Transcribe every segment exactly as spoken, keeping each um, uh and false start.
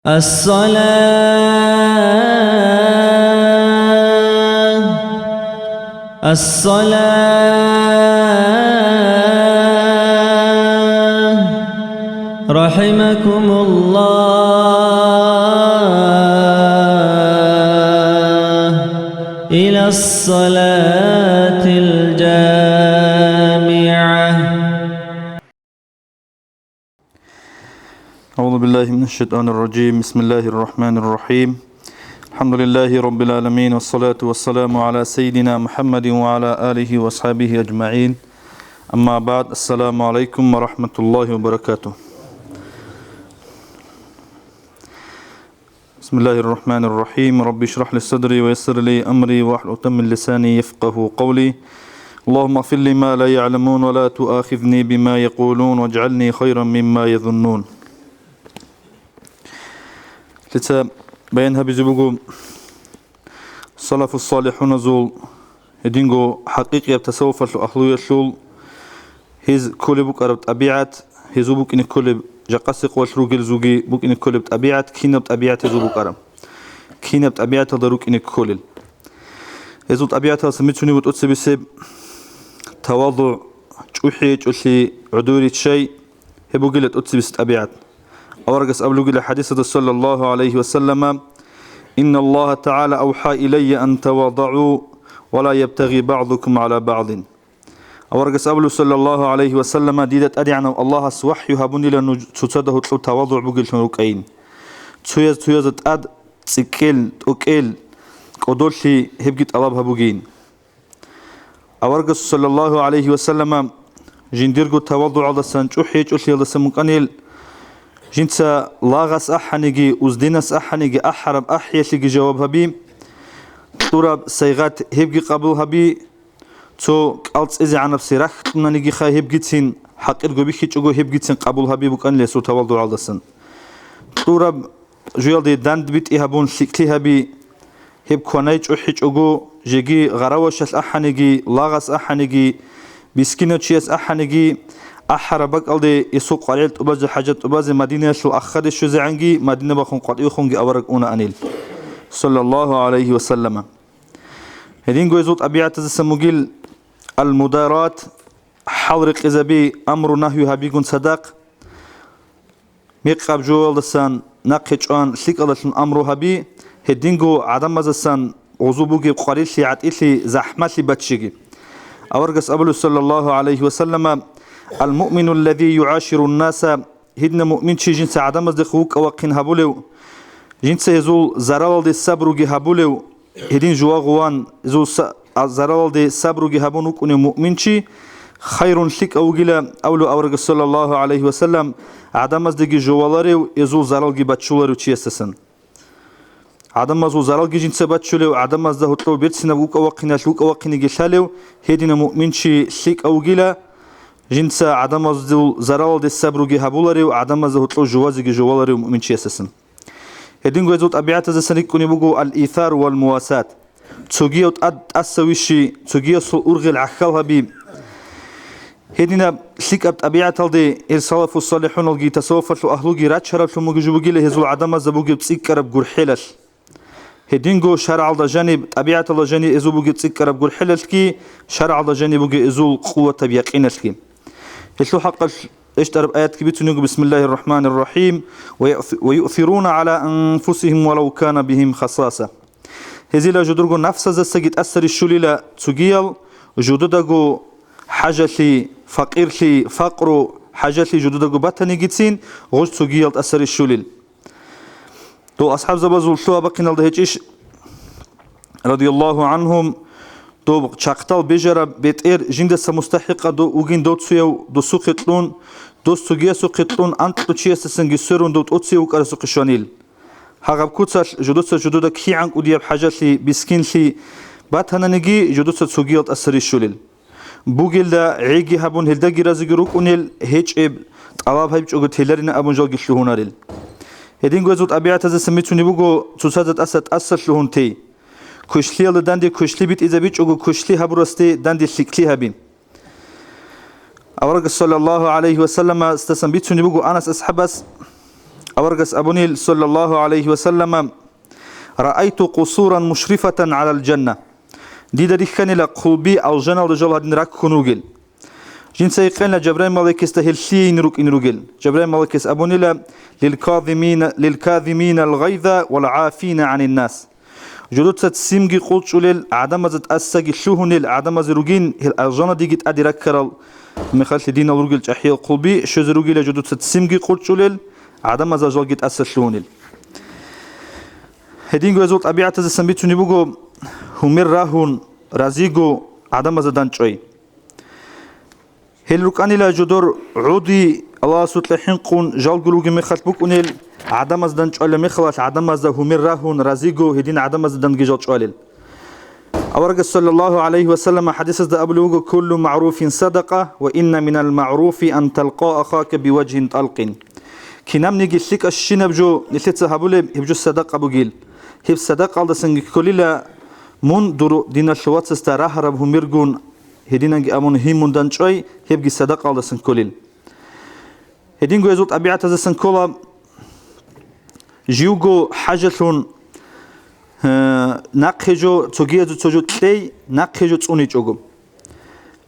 الصلاة، الصلاة، رحمكم الله، إلى الصلاة الجامعة. أعوذ بالله من الشيطان الرجيم. بسم الله الرحمن الرحيم. الحمد لله رب العالمين، والصلاة والسلام على سيدنا محمد وعلى آله وأصحابه أجمعين. أما بعد، السلام عليكم ورحمة الله وبركاته. بسم الله الرحمن الرحيم. رب اشرح لي صدري ويسر لي أمري واحلل عقدة من لساني يفقه قولي. اللهم اغفر لي ما لا يعلمون ولا تؤاخذني بما يقولون واجعلني خيرا مما يظنون. Лъица баян гьабизе буго салафус-салихӀуназул, гьединго хӀакъикъияб тасаввуфалъул агьлуялъул гьез кколеб букӀараб тӀабигӀат, гьезул букӀине кколеб, жакъасеб къоялъ ругелзулги букӀине кколеб тӀабигӀат, кинаб тӀабигӀат гьезул букӀараб, кинаб тӀабигӀаталда рукӀине кколел. Гьезул тӀабигӀаталдасан бицунеб буго тӀоцебесеб тавазугӀ, чӀухӀи гьечӀолъи, гӀодой риччай, гьеб бугила тӀоцебесеб тӀабигӀат. Аварагас абулеб бугила хӀадисалда, саллаллагьу гӀалайгьи ва саллама: «Инналлагьа тагӀала авхӀа илайя ан тавазагӀу ва ла ябтагъи багӀдукум гӀала багӀдин». Аварагас абулеб, саллаллагьу гӀалайгьи ва саллама: «Дида ТӀадегӀанав Аллагьас вахӀю гьабунила нуж цоцазда гьоркьоб тавазугӀ бугеблъун рукӀайин. Цояз-цоязда тӀад цӀикӀкӀел, тӀокӀел, кӀодолъи гьебги тӀалаб гьабугейин». Аварагас, саллаллагьу гӀалайгьи ва саллама, жиндирго тавазугӀалдасан, чӀухӀи гьечӀолъиялдасан букӀанил, жинца лагъас ахӀаниги, узденас ахӀаниги, ахӀараб ахӀиялъеги жаваб гьаби, кьураб сайгъат гьебги къабул гьаби, цо кӀал цӀезегӀанабси рахь кьунанигиха гьебгицин, хӀакъирго бихьичӀого гьебгицин къабул гьаби букӀанила гьесул тавазугӀалдасан. Кьураб жуялде дандбитӀи гьабун лъикӀлъи гьаби, гьеб кванай чӀухӀичӀого, жеги гъаравашалъ ахӀаниги, лагъас ахӀаниги, мискинав чияс ахӀаниги, ахӀараб бакӀалде гьесул къваригӀел тӀубазе, хӀажат тӀубазе Мадинаялъул ахаде щвезегӀанги, Мадинабахун къватӀивехунги авараг унаанил, саллаллагьу гӀалайгьи ва саллама. Гьединго гьезул тӀабигӀатаздасан бугил ал-мударат, хӀалрекъезаби, амру-нагью гьабигун цадахъ, мекъаб жоялдасан нахъе чӀван лъикӀалдалъун амру гьаби, гьединго гӀадамаздасан гьезул бугеб къварилъи, гӀатӀилъи, захӀмалъи баччиги. Аварагас абулеб, саллаллагьу гӀалайгьи ва саллама: «Ал-муъмину аллази югӀаширу ннаса», гьединав муъминчи жинца гӀадамаздехун вукӀа-вахъин гьабулев, жинца гьезул заралалде сабруги гьабулев, гьедин жувагъуван, гьезул са-, а, заралалде сабруги гьабун вукӀунев муъминчи хайрун лъикӀав вугила, абулев аварагас, саллаллагьу гӀалайгьи ва саллам, гӀадамаздеги жуваларев, гьезул заралги баччуларев чиясдасан. ГӀадамазул заралги жинца баччулев, гӀадамазда гьоркьов берцинаб вукӀа-вахъиналъ вукӀа-вахъинеги лъалев, гьединав муъминчи лъикӀав вугила, жинца гӀадамазул заралалде сабруги гьабуларев, гӀадамазда гьоркьов жувазеги жуваларев муъминчиясдасан. Гьединго гьезул тӀабигӀатаздасан рикӀкӀунеб буго ал-исар вал-мувасат. Цогияв тӀад тӀаса вищи, цогиясул ургъел гӀахьал гьаби. Гьединаб лъикӀаб тӀабигӀаталде гьел салафу-салихӀуналги тасаввуфалъул агьлуги рачараблъун бугеб жо бугила гьезул гӀадамазда бугеб цӀикӀкӀараб гурхӀелалъ. Гьединго шаргӀалда жаниб, тӀабигӀаталда жаниб гьезул бугеб цӀикӀкӀараб гурхӀелалъги, шаргӀалда жаниб бугеб гьезул къуватаб якъиналъги. Гьелъул хӀакъалъ ГьечӀараб аятги бицунего: «Бисмиллагьир рахӀманир рахӀим, ва юъ-, ва юъсируна гӀала анфусигьим валав кана бигьим хасаса». Гьезила жудурго нафсаздасаги тӀаса рищулила цогиял жудудаго хӀажалъи, факъирлъи, факъру, хӀажалъи жудудаго батанигицин, гъоз цогиял тӀаса рищулел. Дов асхӀабзабазул лъугьа-бахъиналда гьечӀищ, радияллагьу гӀангьум, доб чахъдал бежараб бетӀер жиндаса мустахӀикъав вугин доцуяв досухъе кьун, дос цогиясухъе кьун анкьго чиясдасанги сверун дов тӀоцеве вукӀарасухъе щванил. Гьагъаб куцалъ жудуца жудуда кигӀан кӀудияб хӀажалъи, бискинлъи батананиги, жудуца цогиял тӀаса рищулел. Бугелда гӀеги гьабун, гьелдаги разиги рукӀунел, гьечӀеб, тӀалаб гьабичӀого теларина абун жалги лъугьунарел. Гьединго гьезул тӀабигӀатаздасан бицунеб буго цоцазда тӀаса тӀаса лъугьун тей. Квешлъиялда данде квешлъи битӀизабичӀого квешлъи гьабурасде данде лъикӀлъи гьаби. Аварагас саллаллагьу гӀалайгьи ва салламасдасан бицунеб буго Анас асхӀабас, Аварагас абунил, саллаллагьу гӀалайгьи ва саллама: «Раайту къусуран мушрифатан гӀалал жанна». Дида рихьанила хъулби алжаналда жал гьадин раккун ругел. Жинца гьикъана Жабраил малаикесда гьел лъиейин рукӀин ругел. Жабраил малаикес абунила: «Лил казимина, лил казимина ал-гъайза вал гӀафина гӀанин нас». Жодуца ццинги къулчӀулел, гӀадамазда тӀасаги лъугьунел гӀадамазе ругин, гьел алжанадеги тӀаде раккарал мехалъ динал ругел чӀахӀиял хъулби щвезе ругила жодуца ццинги къулчӀулел, гӀадамазда жалги тӀаса лъугьунел. Гьединго гьезул тӀабигӀатаздасан бицунеб буго гьумер рагьун, разиго гӀадамазда дандчӀвай. Гьел рукӀанила жодор гӀуди Аллагьасукьа хӀинкъун жалго ругеб мехалъ букӀунел, гӀадамазда дандчӀвалеб мехалъ гӀадамазда гьумер рагьун, разиго гьедин гӀадамазда данги жал чӀвалел. Аварагас, саллаллагьу гӀалайгьи ва саллама, хӀадисазда абулеб буго: «Куллу магӀруфин садакъа, ва инна минал магӀруфи ан талкъа ахака биважгьин тӀалкъин». Кинабниги лъикӀабщинаб жо нилъеца гьабулеб, гьеб жо садакъа бугил. Гьеб садакъалдасанги кколила мун дур диналъул вацасда рагьараб гьумергун, гьединанги абун гьимун дандчӀвай, гьебги садакъалдасан кколил. Гьединго гьезул тӀабигӀатаздасан ккола, живго хӀажалъун, э, нахъе жо, цогиязул цо жо кьей, нахъе жо цӀуничӀого.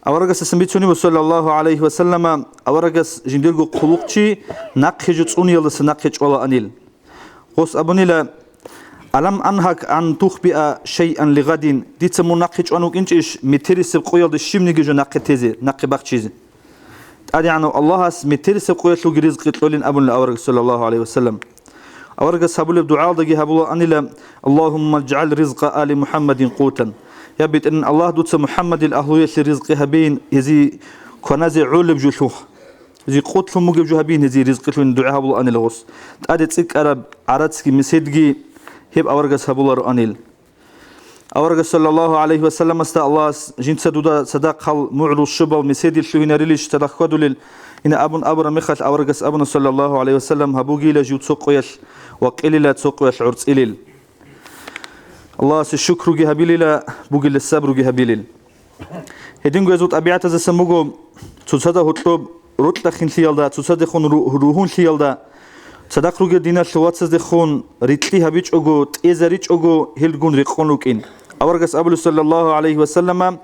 Аварагасдасан бицунеб, саллаллагьу гӀалайгьи ва саллама, аварагас жиндирго хъулухъчи нахъе жо цӀуниялдаса нахъе чӀвалаанил. Гъос абунила: «Алам ангьак ан тухбиа шайъан лигъадин», дица мун нахъе чӀван вукӀинчӀищ, метерисеб къоялда щибниги жо нахъе тезе, нахъе бахчизе? ТӀадегӀанав Аллагьас метерисеб къоялъулги ризкъи кьолин абунила аварагас, саллаллагьу гӀалайгьи ва саллам. Аварагас гьабулеб дугӀалдаги гьабулаанила: «Аллагьумма жгӀал ризкъа али МухӀаммадин къутан». Я БетӀергьан Аллагь, дуца МухӀаммадил агьлуялъе ризкъи гьабейин, гьезие кваназе гӀолеб жо лъухъ. Гьезие къутлъун бугеб жо гьабин, гьезие ризкъилъун дугӀа гьабулаанила гъос. ТӀаде цӀикӀкӀараб гӀарацги меседги гьеб аварагас гьабулароанил. Аварагас, саллаллагьу гӀалайгьи ва салламасда Аллагьас жинца дуда цадахъал мугӀрул щобал меседил лъугьинарилищ цадахъ хьвадулел, ина абун абураб мехалъ аварагас абуна, саллаллагьу гӀалайгьи ва саллам, гьабугила жив цо къоялъ ва къилила цо къоялъ гӀорцӀилил. Аллагьасе шукруги гьабилила, бугила сабруги гьабилил. Гьединго гьезул тӀабигӀатаздасан буго, цоцазда гьоркьоб рокьа хинлъиялда, цоцаздехун ру-, ругьунлъиялда, цадахъ ругел диналъул вацаздехун рикьи гьабичӀого, тӀезаричӀого, гьелгун рекъон рукӀин. Аварагас абулеб, саллаллагьу гӀалайгьи ва саллама: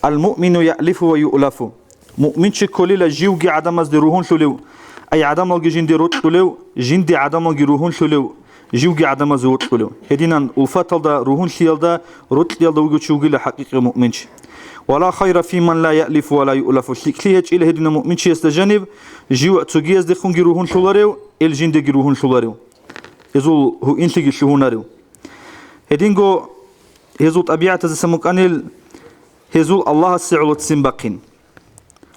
«Ал-муъмину яълифу ва юълафу». Муъминчи кколила живги гӀадамазде ругьунлъулев, ай гӀадамалги жинде рокьулев, жинде гӀадамалги ругьунлъулев, живги гӀадамазе вокьулев. Гьединан улфаталда, ругьунлъиялда, рокьиялда вугев чи вугила хӀакъикъи муъминчи. «Ва ла хайра фи ман ла яълифу ва ла юълафу». ЛъикӀлъи гьечӀила гьединав муъминчиясда жаниб, жив цогияздехунги ругьунлъуларев, ил жиндеги ругьунлъуларев, гьезул гьуинлъиги лъугьунарев. Гьединго гьезул тӀабигӀатаздасан букӀанил, гьезул Аллагьасе гӀоло ццин бахъин.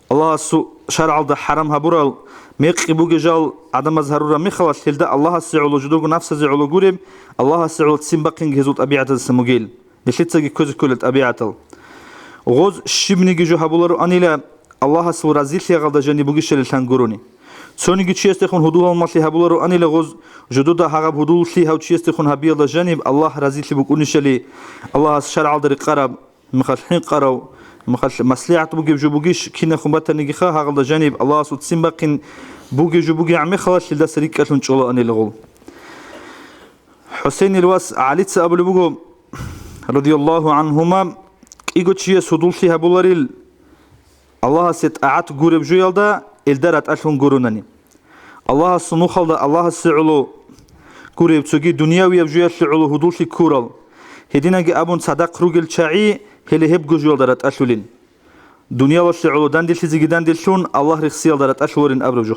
Аллагьасул шаргӀалда хӀарам гьабурал, мекъи бугел жал гӀадамаз гьарураб мехалъ, гьелда Аллагьасе гӀоло, жодорго нафсазе гӀоло гуреб, Аллагьасе гӀоло ццин бахъинги гьезул тӀабигӀатаздасан бугел, нилъецаги ккезе кколел тӀабигӀатал. Гъоз щибниги жо гьабулароанила, Аллагьасул разилъиялда жаниб бугищали лъан гурони. Цониги чиясдехун гьудул-гьалмагълъи гьабулароанила гъоз, жодода гьагъаб гьудуллъи гьав чиясдехун гьабиялда жаниб Аллагь разилъи букӀунищали, Аллагьас шаргӀалда рекъараб, мехалъ хӀинкъарав, мехалъ маслигӀат бугеб жо бугищ кинахун батанигиха, гьагъалда жаниб Аллагьасул ццин бахъин бугеб жо бугеб гӀамехалалъ гьелдаса рикӀкӀалъун чӀолаанила гъол. ХӀусейнил вас ГӀалица абулеб буго, радияллагьу гӀангьума, кӀиго чияс гьудуллъи гьабуларил Аллагьасе тӀагӀат гуреб жоялда, гьелда ратӀалъун гуронани. Аллагьасул нухалда Аллагьасе гӀоло гуреб, цоги дуниявияб жоялъе гӀоло гьудуллъи ккурал, гьединаги абун цадахъ ругел чагӀи, гьеле гьебго жоялда ратӀалъулин. Дуниялалъе гӀоло данделъизеги данделъун, Аллагь рехсиялда ратӀалъуларин абураб жо.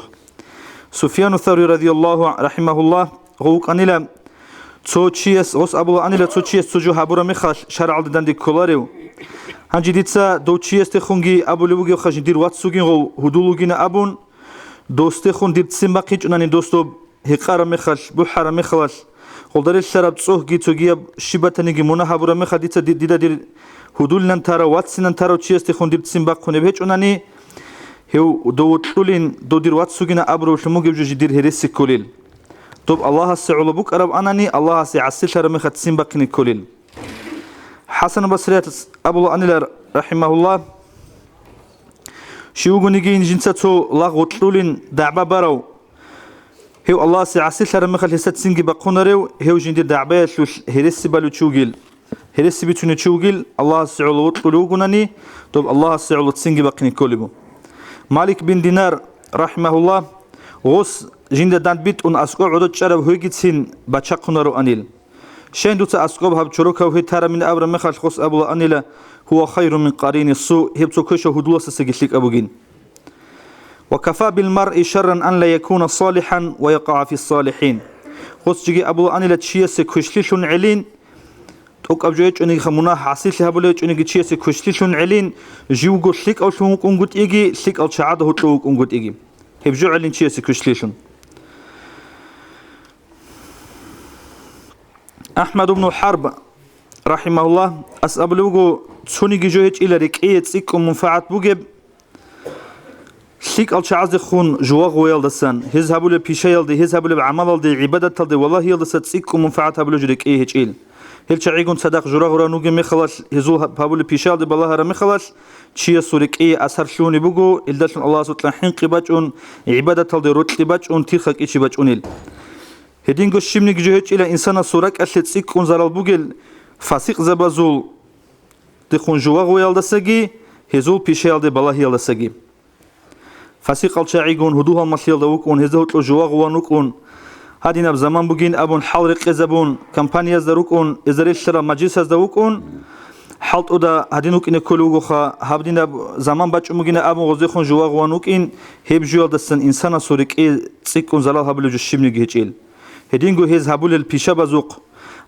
Суфьяну Саври радияллагьу, рахӀимагьуллагь, гъов вукӀанила, цо чияс, гъос абулаанила, цо чияс цо жо гьабураб мехалъ шаргӀалда данде кколарев. Гьанже дица дов чиясдехунги абулеб бугевха, жиндир вац вугин гъов, гьудул вугина абун, досдехун дир ццин бахъичӀунани, дос доб гьекъараб мехалъ, бухӀараб мехалалъ, гъолда релълъараб цӀогьги цогияб щиб батаниги мунагь гьабураб мехалъ дица ди-, дида дир гьудулилан тарав, вацинан тарав чиясдехун дир ццин бахъунеб гьечӀунани, гьев дов вокьулин, дов дир вац вугина абураб лъун бугеб жо жидир гьереси кколил. Доб Аллагьасе гӀоло букӀараб анани, Аллагьасе гӀасилъараб мехалъ ццин бахъине кколил. ХӀасан Басриятас абулаанила, рахӀимагьуллагь, щив вугонигин жинца цо лагъ вокьулин дагӀба барав, Гьев Аллагьасе гӀасилъараб мехалъ гьесда ццинги бахъунарев, гьев жиндир дагӀбаялъулъ гьереси балев чи вугил, гьереси бицунев чи вугил, Аллагьасе гӀоло вокьулев вугони, доб Аллагьасе гӀоло ццинги бахъине кколеб буго. Малик бин Динар, рахимагьуллагь, гъос жинда дандбитӀун аскӀоб гӀодов чӀараб гьуегицин бачахъунароанил. Щай дуца аскӀоб гьаб чорокав гьуй тарамин абураб мехалъ гъос абулаанила: «Гьува хайру мин къарини су», гьеб цо квешав гьудуласдасаги лъикӀаб бугин. «Ва кафа бил маръи шарран ан ла якуна салихан ва якъагӀа фи салихин». Гъос жеги абулаанила чиясе квешлъилъун гӀелин, тӀокӀаб жо гьечӀониги, мунагь гӀасилъи гьабулев гьечӀониги чиясе квешлъилъун гӀелин, живго лъикӀавлъун вукӀунгутӀиги, лъикӀал чагӀада гьоркьов вукӀунгутӀиги. Гьеб жо гӀелин чиясе квешлъилъун. Ахмад ибн Харб, рахимагьуллагь, ас абулеб буго, цониги жо гьечӀила рекӀее цӀикӀкӀун мунфагӀат бугеб, лъикӀал чагӀаздехун жувагъуялдасан, гьез гьабулеб пишаялде, гьез гьабулеб гӀамалалде, гӀибадаталде, валагьиялдаса цӀикӀкӀун мунфагӀат гьабулеб жо рекӀее гьечӀил. Гьел чагӀигун цадахъ журагъуран вугеб мехалалъ, гьезул гьаб-, гьабулеб пишаялде балагьараб мехалалъ, чиясул рекӀее асар лъугьунеб буго, илдалъун Аллагьасукьа хӀинкъи бачӀун, гӀибадаталде рокьи бачӀун, тирха кӀичи бачӀунел. Гьединго щибниги жо гьечӀила инсанасул ракӀалъе цӀикӀкӀун зарал бугел фасикъзабазул дехун жувагъуялдасаги, гьезул пишаялде балагьиялдасаги. Фасикъал чагӀигун гьудул-гьалмагълъиялда вукӀун, гьезда гьоркьов жувагъуван вукӀун, гьадинаб заман бугин абун хӀал рекъезабун, компаниязда рукӀун, эзариллъараб мажлисазда вукӀун, хӀалтӀуда гьадин вукӀине кколев вугоха, гьабдинаб заман бачӀун бугина абун гъозехун жувагъуван вукӀин, гьеб жуялдасан инсанасул рекӀее цӀикӀкӀун зарал гьабулеб жо щибниги гьечӀел. Гьединго гьез гьабулел пишабазухъ,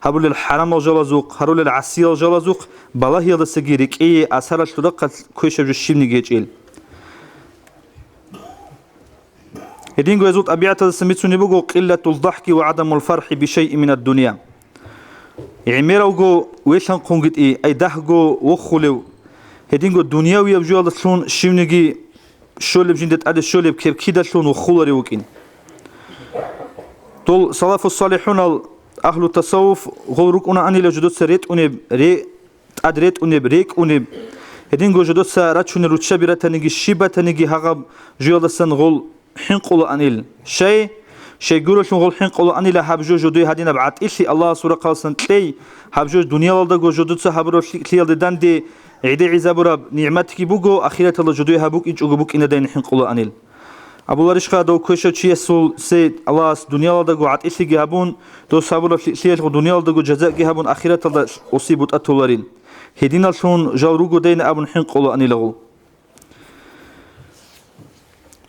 гьабулел хӀарамал жалазухъ, гьарулел гӀасиял жалазухъ балагьиялдасаги рекӀее асаралъул рахъалъ квешаб жо щибниги гьечӀел. Гьединго гьезул тӀабигӀатаздасан бицунеб буго къиллатул дахӀки ва гӀадамул фархӀи бишайин минад дунъя. ГӀемеравго велъанхъунгитӀи, ай дагьго вохулев, гьединго дунявияб жуялдалъун щивниги щолеб, жинда тӀаде щолеб кепкидалъун вохуларев вукӀин. Дол салафус-салихӀунал, агьлу тасаввуф, гъол рукӀунаанила жодоца ретӀунеб, ре-, тӀад ретӀунеб, рекӀунеб. Гьединго жодоца рачунел руччаби ратаниги, щиб батаниги гьагъаб жуялдасан гъол хӀинкъулаанил. Щай? Щайгурелъул гъол хӀинкъулаанила гьаб жо жодой гьадинаб гӀатӀилъи Аллагьасул рахъаласан кьей, гьаб жо дуниялалдаго жодоца гьабураб лъикӀлъиялде данде гӀедегӀизабураб нигӀматги буго, ахираталда жодой гьаб букӀинчӀого букӀинадайин хӀинкъулаанил. Абуларищха, дов квешав чиясул се Аллагьас дуниялалдаго гӀатӀилъиги гьабун, дос гьабураб лъикӀлъиялъул дуниялалдаго жазаги гьабун, ахираталда осияб бутӀа толарин. Гьединаллъун жал ругодайин абун хӀинкъулаанила гъол.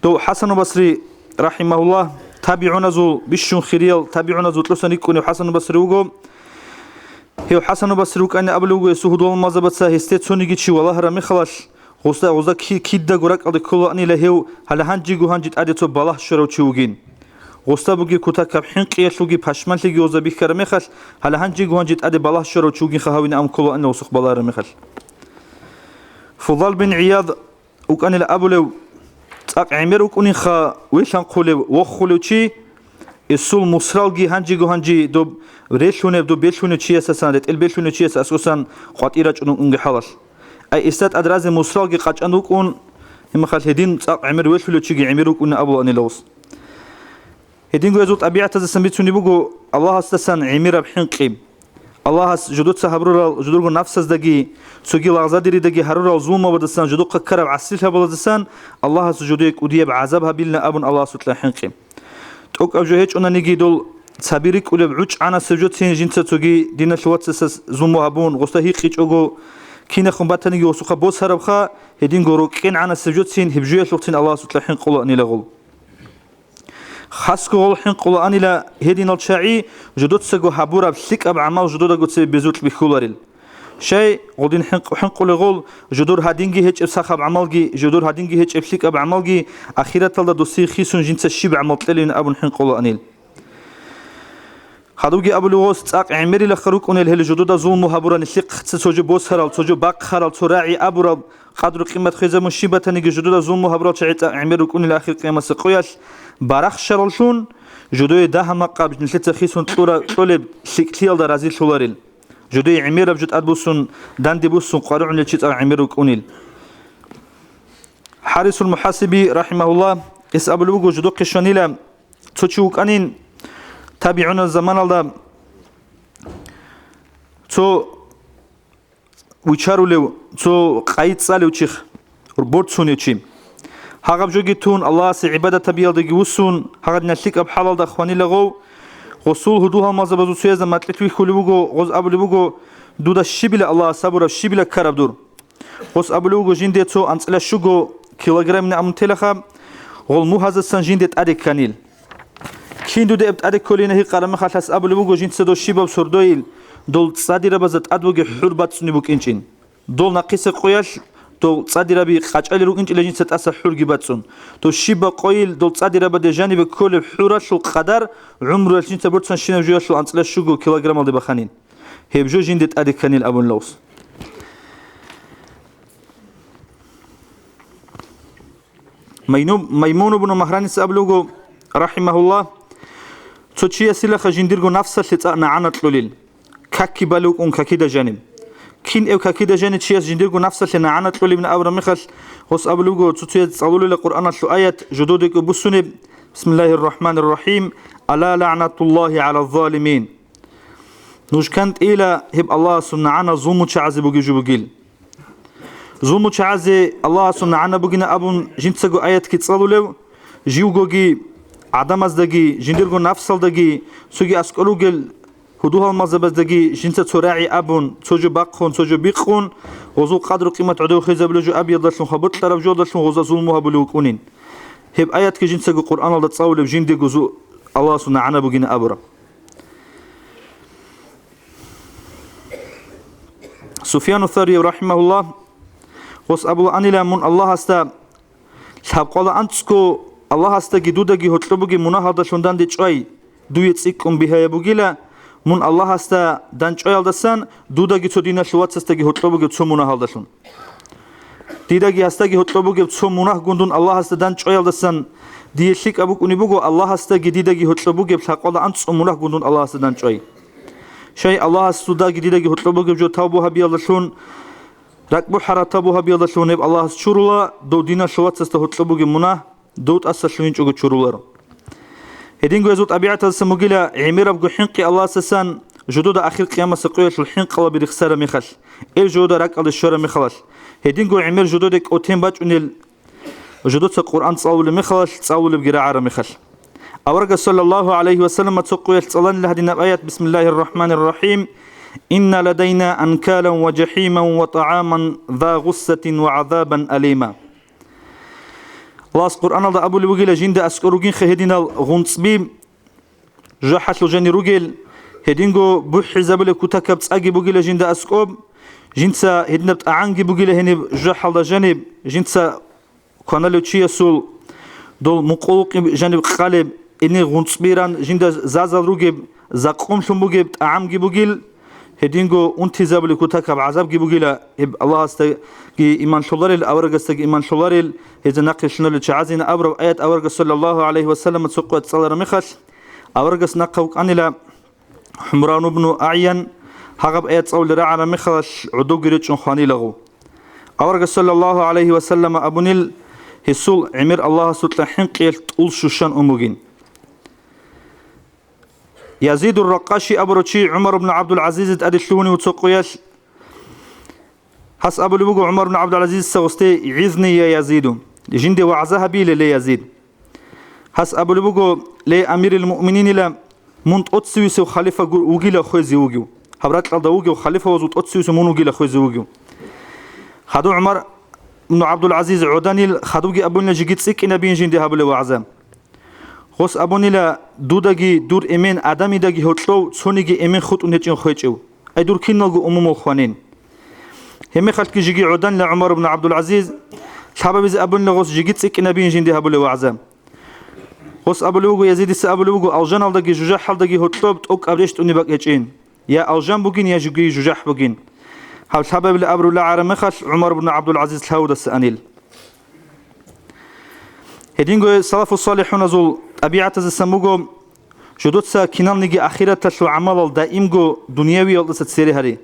Дов ХӀасану Басри, рахимагьуллагь, табигӀуназул, бищун хириял табигӀуназул тӀосан рикӀкӀунев ХӀасану Басри вуго. Гьев ХӀасану Басри вукӀани абулев вуго гьесул гьудул-гьалмагъзабаца, гьесде цониги чи валагьараб мехалалъ, гъозда, гъозда ки-, кидаго ракӀалде кколаанила гьев гьале гьанжего гьанже тӀаде цо балагь щварав чи вугин. Гъозда бугеб кутакаб хӀинкъиялъулги пашманлъиги гъозда бихьараб мехалъ, гьале гьанжего гьанже тӀаде балагь щварав чи вугинха гьавине абун кколаанила гъосухъ балагьараб мехалъ. Фудал бин ГӀияд вукӀанила абулев, цӀакъ гӀемер вукӀунинха велъанхъулев, вохулев чи, эсул мусралги гьанжего гьанже доб релълъунеб, доб белъунев чиясасан, ретӀел белъунев чияс аскӀосан къватӀир рачӀун вукӀунги хӀалалъ. Ай эсда тӀад разе мусралги къачӀан вукӀун, гьебмехалъ гьедин цӀакъ гӀемер велъулев чиги гӀемер вукӀунин абулаанила гъос. Гьединго гьезул тӀабигӀатаздасан бицунеб буго Аллагьасдасан гӀемераб хӀинкъи. Аллагьас жодоца гьабурал, жодорго нафсаздаги, цоги лагъзадеридаги гьарурал зулмабаздасан, жодохъа ккараб гӀасилъабаздасан Аллагьас жодое кӀудияб гӀазаб гьабилина абун Аллагьасукьа хӀинкъи. ТӀокӀаб жо гьечӀонаниги дол цаби рикӀкӀунеб гӀучӀ-гӀанасеб жоцин жинца цоги диналъул вацасас зулму гьабун, гъосда гьикъичӀого, кинахун батаниги гъосухъа босарабха, гьединго рокӀкӀен-гӀанасеб жоцин гьеб жуялъухъцин Аллагьасукьа хӀинкъулаанила гъол. Хасго гъол хӀинкъулаанила гьединал чагӀи, жодоцаго гьабураб лъикӀаб гӀамал жододаго цебе безукьа бихьуларел. Щай, гъодин хӀинкъ-, хӀинкъулел гъол, жодор гьадинги гьечӀеб сахаб гӀамалги, жодор гьадинги гьечӀеб лъикӀаб гӀамалги, ахираталда досие хисун жинца щиб гӀамал кьелин абун хӀинкъулаанил. Гьадубги абулев гъос, цӀакъ гӀемерилаха рукӀунел гьел жодода зулму гьабурани лъихъ, цо жо босарал, цо жо бахъарал, цо рагӀи абурал, къадру-къимат хвезабун щиб батаниги жодода зулму гьабурал чагӀи цӀакъ гӀемер рукӀунел ахир къиямасеб къоялъ, барахщараллъун, жодое дагьа-макъаб нилъеца хисун кьура-, кьолеб лъикӀлъиялда разилъуларел. Жодое гӀемераб жо тӀадбуссун, дандебуссун къваригӀунел чи цӀакъ гӀемер рукӀунел. ХӀарисул МухӀасиби, рахимагьуллагь, гьес абулеб буго, жодохъе щванила, Цо чи вукӀанин, табигӀунал заманалда цо вичарулев, цо къайи цӀалев чихъ, борцунев чи. Гьагъаб жоги тун, Аллагьасе гӀибадат гьабиялдаги вуссун, гьагъадинал лъикӀаб хӀалалда хванила гъов. Гъосул гьудул-гьалмагъзабазул цоязда макьилъ вихьулев вуго, гъоз абулеб буго: «Дуда щибила Аллагьас гьабураб, щибила ккараб дур?» Гъос абулев вуго жинде цо анцӀила щуго килограммина абун телаха, гъол мугьаздасан жинде тӀаде кканил. Кин дуда гьеб тӀаде кколина гьикъараб мехалъ, гьас абулеб буго жинца дов щибаб сордойил, дол цӀадирабазда тӀад бугеб хӀур бацӀцӀунеб букӀинчӀин. Дол нахъисеб къоялъ дол цӀадираби къачӀалел рукӀинчӀила жинца тӀаса хӀурги бацӀцӀун. Дов щибаб къойил дол цӀадирабаде жанибе кколеб хӀуралъул къадар гӀумруялъ жинца борцанщинаб жоялъул анцӀила щуго килограммалде баханин. Гьеб жо жинде тӀаде кканил абун лавс. Майнуб-, Маймун ибн Магьраница абулеб буго, рахимагьуллагь, цо чиясилаха жиндирго нафсалъе цӀакъ нагӀана кьолил, какги балев вукӀун какида жаниб. Кин эв какида жанив чияс жиндирго нафсалъе нагӀана кьолебин абураб мехалъ, гъос абулеб буго, цо-цояз цӀалулила Къуръаналъул аят, жододекӀо буссунеб: «Бисмиллагьир рахӀманир рахӀим, ала лагӀнатуллагьи гӀалаз залимин». Нуж кантӀила гьеб Аллагьасул нагӀана зулмучагӀазе бугеб жо бугил. ЗулмучагӀазе Аллагьасул нагӀана бугина абун жинцаго аятги цӀалулев, живгоги, гӀадамаздаги, жиндирго нафсалдаги, цоги аскӀор ругел гьудул-гьалмагъзабаздаги жинца цо рагӀи абун, цо жо бахъун, цо жо бикъун, гъозул къадру-къимат гӀодов хвезабулеб жо абиялдалъун, хабуркьараб жолдалъун гъоза зулму гьабулев вукӀунин. Гьеб аятги жинцаго Къуръаналда цӀалулев жиндего зу-, Аллагьасул нагӀана бугина абураб. Суфьяну Саврияв, рахимагьуллагь, гъос абулаанила: «Мун Аллагьасда лъабкъвала анцӀго, Аллагьасдаги дудаги гьоркьоб бугеб мунагьалдалъун данде чӀвай, дуе цӀикӀкӀун бигьаяб бугила, мун Аллагьасда дандчӀваялдасан дудаги цо диналъул вацасдаги гьоркьоб бугеб цо мунагьалдалъун». Дидаги гьасдаги гьоркьоб бугеб цо мунагьгун дун Аллагьасда дандчӀваялдасан, дие лъикӀаб букӀунеб буго Аллагьасдаги дидаги гьоркьоб бугеб лъабкъвала анцӀго мунагьгун дун Аллагьасда дандчӀвай. Щай, Аллагьас цодаги дидаги гьоркьоб бугеб жо тавбу гьабиялдалъун, ракӀбу-хӀаратабу гьабиялдалъун гьеб Аллагьас чурула, дов диналъул вацасда гьоркьоб бугеб мунагь дов тӀаса лъугьинчӀого чуруларо. Гьединго гьезул тӀабигӀаталдасан бугила, гӀемерабго хӀинкъи Аллагьасдасан жодода ахир къиямасеб къоялъул хӀинкъалаби рехсараб мехалъ, эл жодода ракӀалде щвараб мехалалъ, гьединго гӀемер жододе кӀотен бачӀунел жодоца Къуръан цӀалулеб мехалалъ, цӀалулебги рагӀараб мехалъ. Аварагас саллаллагьу гӀалайгьи ва саллама цо къоялъ цӀаланила гьадинаб аят: «Бисмиллагьир рахӀманир рахӀим. Инна ладайна анкалан ва жахӀиман ва тӀагӀаман за гъуссатин ва гӀазабан алима». Аллагьас Къуръаналда абулеб бугила жинда аскӀор ругинха гьединал гъунцӀби, жужахӀалъул жанир ругел, гьединго бухӀизабулеб кутакаб цӀаги бугила жинда аскӀоб, жинца гьединаб тӀагӀамги бугила гьениб жужахӀалда жаниб, жинца кваналев чиясул дол мукъулукъи жаниб къалеб, гьенир гъунцӀби ран жинда зазал ругеб, закъумлъун бугеб тӀагӀамги бугил, гьединго унтизабулеб кутакаб гӀазабги бугила, гьеб Аллагьасдаги иман лъоларел, аварагасдаги иман лъоларел, гьезда нахъе лъуналел чагӀазина абураб аят аварагас саллаллагьу гӀалайгьи ва саллама цо къоялъ цӀалараб мехалъ, аварагас нахъа вукӀанила ХӀумран ибну АгӀян, гьагъаб аят цӀалулел рагӀараб мехалалъ гӀодовги речӀчӀун хванилаго. Аварагас саллаллагьу гӀалайгьи ва саллама абунил, гьесул гӀемер Аллагьасукьа хӀинкъиялъ тӀул щущан ун бугин. Язидур Ракъаши абурав чи ГӀумар ибн ГӀабдул-ГӀазизил тӀаде лъугьунев цо къоялъ. Гьас абулеб буго ГӀумар ибн ГӀабдул-ГӀазизица гъосде: «ГӀизни, я Язиду», жинде вагӀза гьабиле, ле Язид. Гьас абулеб буго: «Ле, амирил муъмининила, мун тӀоцевесев халифа гу-, вугила хвезе вугев. Гьаб ракьалда вугев халифа вазул тӀоцевесев мун вугила хвезе вугев». Хадуб ГӀумар ибн ГӀабдул-ГӀазиз гӀоданил, хадубги абунила жеги цӀикӀкӀинабин жинде гьабулеб вагӀза. Гъос абунила: «Дудаги дур эмен Адамидаги гьоркьов цониги эмен хутӀун гьечӀин хвечӀев. Ай дур киналго умумул хванин». Гьебмехалъги жеги гӀоданила ГӀумар ибн ГӀабдул-ГӀазиз, лъабабизе абунила гъос жеги цӀикӀкӀинабин жинде гьабулеб вагӀза. Гъос абулеб буго, Язидица абулеб буго: «Алжаналдаги жужахӀалдаги гьоркьоб тӀокӀаб рещтӀунеб бакӀ гьечӀин, я алжан бугин, я жуги жужахӀ бугин». Гьаб лъабабилеб абураб рагӀараб мехалъ ГӀумар ибн ГӀабдул-ГӀазиз лъавудаса анил. Гьединго салафу-салихӀуназул тӀабигӀатаздасан буго, жодоца киналниги ахираталъул гӀамалал даимго дунявиялдаса цере гьари.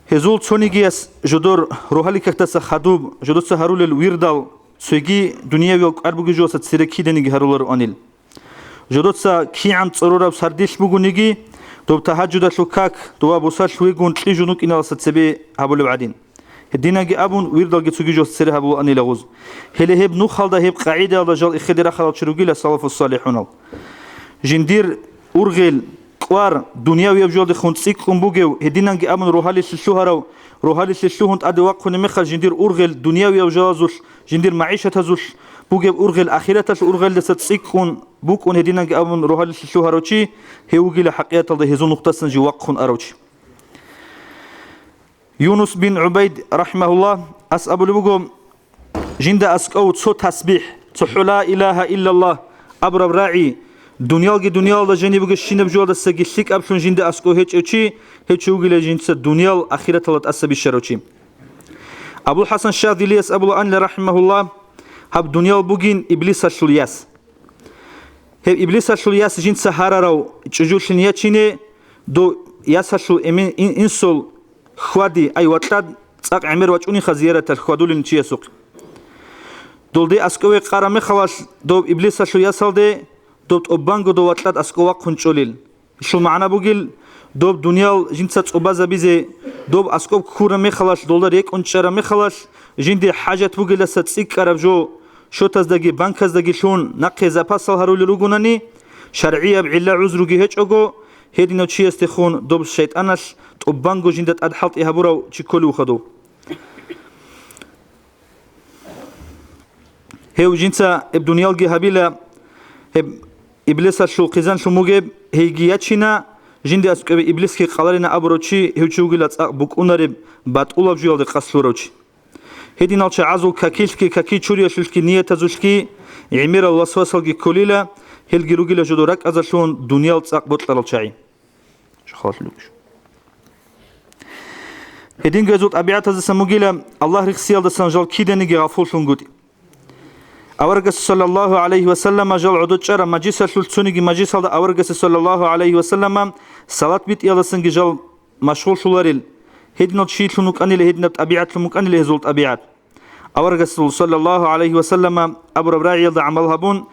Гьезул цонигияс жодор рогьалил какдаса хадуб, жодоца гьарулел вирдал, цоги дуниявиял кӀвар бугеб жоялдаса цере киданиги гьарулароанил. Жодоца кигӀан цӀорораб сардилъ бугониги, доб тагьаджудалъул как, дова бусалъ вегун кьижун вукӀиналдаса цебе гьабулеб гӀадин. Гьединанги абун, вирдалги цоги жоялдаса цере гьабулаанила гъоз. Гьеле гьеб нухалда, гьеб къагӀидаялда жал эхеде рахарал чи ругила салафу-салихӀунал. Жиндир ургъел, кӀвар, дуниявияб жоялдехун цӀикӀкӀун бугев, гьединанги абун рогьалилъе лъугьарав, рогьалилъе лъугьун тӀаде вахъунеб мехалъ жиндир ургъел дуниявияб жоялдазулъ, жиндир магӀишатазулъ бугеб ургъел ахираталъул ургъелдаса цӀикӀкӀун букӀун, гьединанги абун рогьалилъе лъугьарав чи, гьев вугила хӀакъикъаталда гьезул нухдасан жив вахъун арав чи. Юнус бин ГӀубайд, рахимахуллагь, ас абулеб буго, жинда аскӀов цо тасбихӀ, цохӀо ла илагьа иллаллагь абураб рагӀи, дуниялги дуниялалда жаниб бугебщинаб жоялдасаги лъикӀаблъун жинда аскӀов гьечӀев чи, гьев чи вугила жинца дуниял ахираталда тӀаса бищарав чи. Абул ХӀасан Шазилияс абулаанила, рахимахуллагь, гьаб дуниял бугин иблисалъул яс. Гьеб иблисалъул яс жинца гьарарав чӀужулъин ячине, дов ясалъул эмен ин-, инсул хьвади, ай вакьад цӀакъ гӀемер вачӀуниха зияраталъ хьвадулин чиясухъ. Долде аскӀове къараб мехалалъ доб иблисалъул ясалде доб тӀубанго дов вакьад аскӀов вахъун чӀолел. Гьелъул магӀна бугел, доб дуниял жинца цӀубазабизе, доб аскӀоб ккураб мехалалъ, долда рекӀун чӀараб мехалалъ, жинде хӀажат бугелдаса цӀикӀкӀараб жо, счетаздаги банказдаги лъун нахъе запасал гьарулел ругонани, шаргӀияб гӀилла-гӀузруги гьечӀого, гьединав чиясдехун доб шайтӀаналъ тӀубанго жинда тӀад хӀалтӀи гьабурав чи кколевха дов. Гьев жинца гьеб дуниялги гьабила, гьеб иблисалъул хъизанлъун бугеб, гьейги ячина, жинде аскӀове иблисги къаларина абурав чи, гьев чи вугила цӀакъ букӀунареб батӀулаб жуялде къасд лъурав чи. Гьединал чагӀазул какилъги каки чуриялъулъги ниятазулъги гӀемерал васвасалги кколила, гьелги ругила жодор ракӀазалъун дуниял цӀакъ бокьарал чагӀи. Гьединго гьезул тӀабигӀатаздасан бугила, Аллагь рехсиялдасан жал киданиги гъафуллъунгутӀи. Аварагас саллаллагьу гӀалайгьи ва саллама жал гӀодочӀараб мажлисалъул цониги мажлисалда аварагас саллаллагьу гӀалайгьи ва саллама салат битӀиялдасанги жал машгъуллъуларел, гьединал чилъун вукӀанила, гьединаб тӀабигӀатлъун букӀанила гьезул тӀабигӀат. Аварагасул саллаллагьу гӀалайгьи ва саллама абураб рагӀиялда гӀамал гьабун,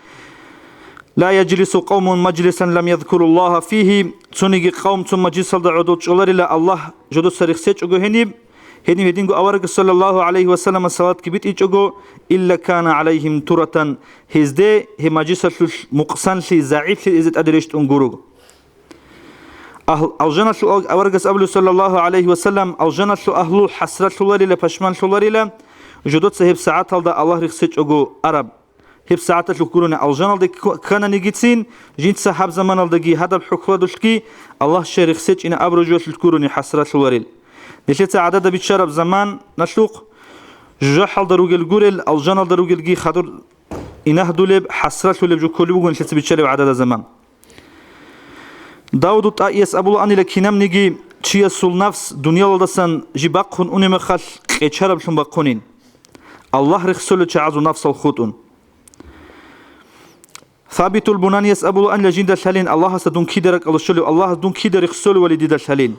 «Ла яжлису къавмун мажлисан лам язкуруллагьа фигьи», цониги къавм цо мажлисалда гӀодол чӀоларила Аллагь жодоца рехсечӀого гьениб, гьениб гьединго аварагас саллаллагьу гӀалайгьи ва саллама салатги битӀичӀого, «илла кана гӀалайгьим туратан», гьезде гьеб мажлисалъулъ мукъсанлъи, загӀиплъи эзе тӀаде рещтӀун гуро. Агь-, алжаналъул аг-, аварагас абулев, саллаллагьу гӀалайгьи ва саллам, алжаналъул агьлу хӀасратлъуларила, пашманлъуларила, жодоца гьеб сагӀаталда Аллагь рехсечӀого араб. Гьеб сагӀаталъулъ гурони алжаналде кк-, ккананигицин, жинца гьаб заманалдаги гьадаб хӀухьладулъги Аллагь щай рехсечӀина абураб жоялъулъ гурони хӀасратлъуларел. Нилъеца гӀадада биччараб заманалъухъ жужахӀалда ругел гурел, алжаналда ругелги хадур инагьдулеб, хӀасратлъулеб жо кколеб буго нилъеца биччалеб гӀадада заман. Давуду ТӀаияс абулаанила, кинабниги чиясул нафс дуниялалдасан жиб бахъун унеб мехалъ, къечараблъун бахъунин. Аллагь рехсолел чагӀазул нафсал хутӀун. Сабитул Бунаниас абулаанила, жинда лъалин Аллагьасда дун кида ракӀалда щолев, Аллагьас дун кида рехсолевали дида лъалин.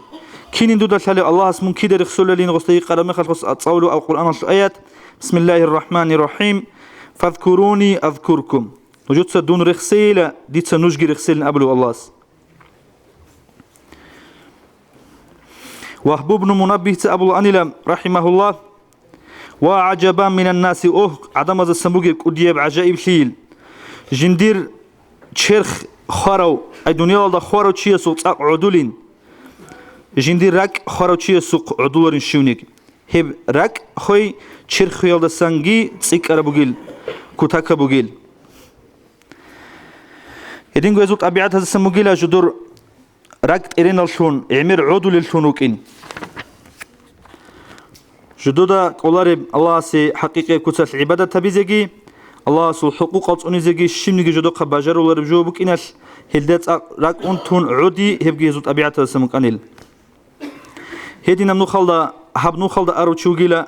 Кинин дуда лъалев, Аллагьас мун кида рехсолелин гъосда гьикъараб мехалъ, гъос цӀалулев Алкъуранал аят: «Бисмиллагьир рахӀманир рахӀим. Фазкуруни азкуркум». Нужеца дун рехсейила, дица нужги рехсейлин абулев Аллагьас. Вагьбу бну Мунаббигьица абулаанила, рахӀимагьуллагь: «Ва гӀажабан минан наси», ох, гӀадамаздасан бугеб кӀудияб гӀажаиблъийил! Жиндир черх хварав, ай дуниялалда хварав чиясухъ цӀакъ гӀодулин, жиндир ракӀ хварав чиясухъ гӀодуларин щивниги. Гьеб ракӀ хвей черх хвеялдасанги цӀикӀкӀараб бугил, кутакаб бугил. Гьединго гьезул тӀабигӀатаздасан бугила жудур ракӀ тӀереналлъун, гӀемер гӀодулеллъун вукӀин. Жудуда кӀолареб Аллагьасе хӀакъикъияб куцалъ гӀибадат гьабизеги, Аллагьасул хӀукъукъал цӀунизеги щибниги жудухъа бажарулареб жо букӀиналъ, гьелда цӀакъ ракӀ унтун гӀоди, гьебги гьезул тӀабигӀатаздасан букӀанил. Гьединаб нухалда, гьаб нухалда арав чи вугила,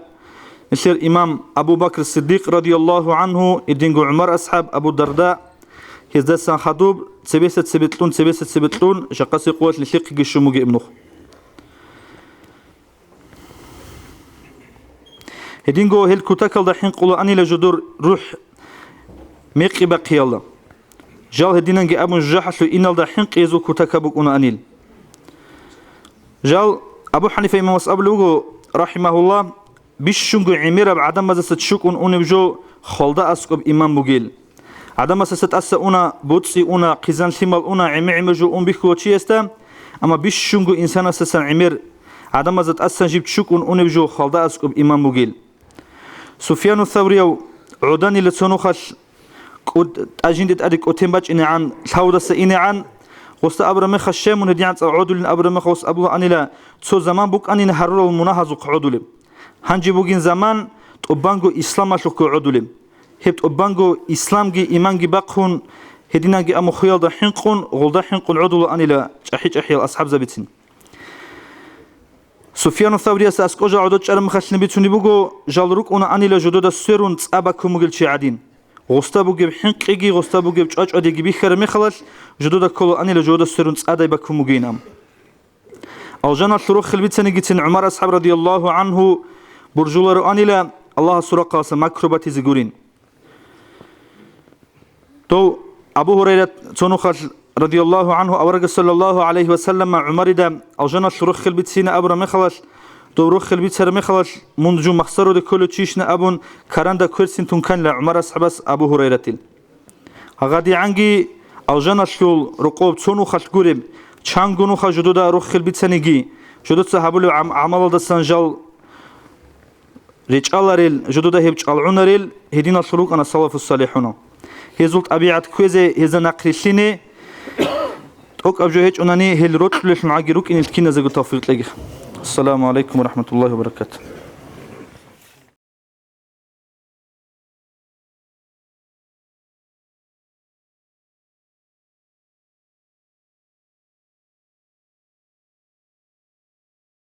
нилъер имам Абу Бакр Сиддикъ радияллагьу гӀанхӀу, гьединго ГӀумар асхӀаб, Абу Дарда, гьездасан хадуб, цебеса цебе кьун, цебеса цебе кьун, жакъасеб къоялъ нилъехъеги щун бугеб нух. Гьединго гьел кутакалда хӀинкъулаанила жодор рухӀ мекъи бахъиялда. Жал гьединанги абун жужахӀалъув иналда хӀинкъи гьезул кутакаб букӀунаанил. Жал Абу ХӀанифа имамас абулеб буго, рахӀимагьуллагь, бищунго гӀемераб гӀадамазаса ччукӀун унев жо хвалда аскӀоб иман бугел. ГӀадамасаса тӀаса уна, боцӀи уна, хъизан-лъимал уна, гӀемер-гӀемер жо ун бихьула чиясда, амма бищунго инсанасасан гӀемер гӀадамазда тӀасан жиб ччукӀун унев жо хвалда аскӀоб иман бугел. Суфьяну Саврияв гӀоданила цо нухалъ кӀуд-, тӀа-, жинде тӀаде кӀутен бачӀинегӀан, лъавудаса инегӀан, гъосда абураб мехалъ, щай мун гьедигӀан цӀакъ гӀодулин абураб мехалъ, гъос абулаанила, цо заман букӀанин гьарурал мунагьазухъ гӀодулеб. Гьанже бугин заман тӀубанго исламалъухъго гӀодулеб. Гьеб тӀубанго исламги иманги бахъун, гьединанги амухъиялда хӀинкъун, гъолда хӀинкъун гӀодулаанила чӀахӀи-чӀахӀиял асхӀабзабицин. Суфьяну Саврияс аскӀо жал гӀодор чӀараб мехалъни бицунеб буго, жал рукӀунаанила жодода сверун цӀа баккун бугел чи гӀадин. Гъосда бугеб хӀинкъиги, гъосда бугеб чӀвачӀвадиги бихьараб мехалъ, жодода кколаанила жодода сверун цӀадай баккун бугейин абун. Алжаналъул рохел бицанигицин ГӀумар асхӀаб радияллагьу гӀанхӀу буржулароанила Аллагьасул рахъалъа макру батизе гурин. Дов Абу Гьурайрат цо нухалъ, радияллагьу гӀанхӀу, аварагас, саллаллагьу гӀалайгьи ва саллама, ГӀумарида алжаналъул рохел бицина абураб мехалъ, дов рохел бицараб мехалъ, мун жо махсароде кколев чищна абун, каранда кверсин тунканила ГӀумар асхӀабас Абу Гьурайратил. ГьагъадигӀанги алжаналъул рокъоб цо нухалъ гуреб, чанго нуха жодода рохел бицаниги, жодоца гьабулеб гӀам-, гӀамалалдасан жал речӀчӀаларел, жодода гьеб чӀалгӀунарел гьединалъул рукӀана салафус-салихӀунал. Гьезул тӀабигӀат кквезе, гьезда нахърилълъине, тӀокӀаб жо гьечӀунани, гьел рокьулелъун гӀаги рукӀинел киназего тавфикъ кьеги. Ассаламу гӀалайкум ва рахӀматуллагьи ва баракатугь.